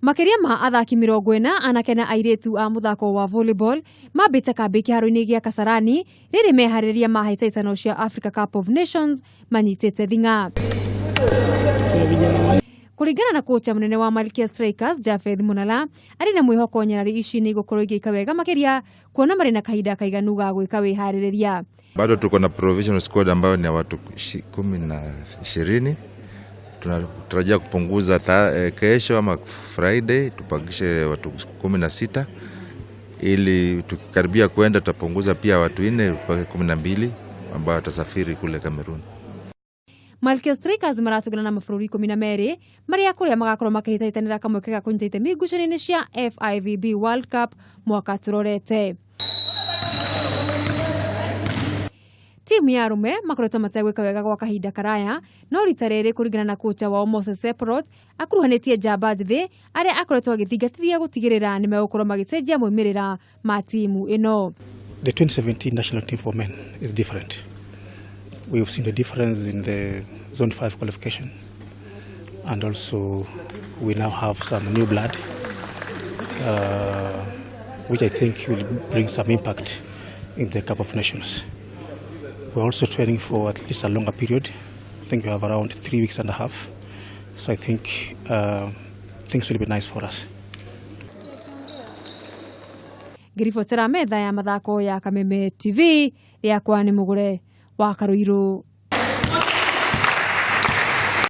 Makĩria ma athaki 40 anake na airĩtu a mũthako wa volleyball mambĩte kambĩ kĩharo-inĩ gĩa Kasarani rĩrĩ meharĩrĩria ma hĩtahĩtano cia Africa Cup of Nations manyitĩte thing'a. Kũringana na kocha mũnene wa Malkia Strikers Japheth Munala, arĩ na mwĩhoko nyarari ici nĩ igũkorwo igĩka wega makĩria kuona marĩ na kahinda kaiganu ga gwĩka wĩharĩrĩria. Bado tuko na provisional squad ambayo ni ya watu 10 na 20. Tunatarajia kupunguza kesho ama Friday tupakishe watu 16 ili tukikaribia kwenda tutapunguza pia watu nne mpaka 12 ambao watasafiri kule Cameroon. Malkia Strikers maratũngana na mabũrũri 12 marĩa kũrĩa magakorwo makĩhĩtahĩtanĩra kamweke ga kũnyita itemi ngucanio-inĩ cia FIVB World Cup mwaka tũrorete. Timu ya arũme makoretwo mategwĩka wega gwa kahinda karaya, no rita rĩrĩ kũringana na kocha wao Moses Seprot akuruhanĩtie njamba njĩthĩ arĩa akoretwo agĩthingatithia gũtigĩrĩra nĩ megũkorwo magĩcenjia moimĩrĩra ma timu ĩno. The 2017 national team for men is different. We've seen the difference in the Zone 5 qualification, and also we now have some new blood, which I think will bring some impact in the Cup of Nations. We're also training for at least a longer period. I think we have around 3 weeks and a half. So I think things will be nice for us. Ngĩribotera metha ya mathako ya Kameme TV, rĩakwa nĩ Mũgũre wa Karũirũ.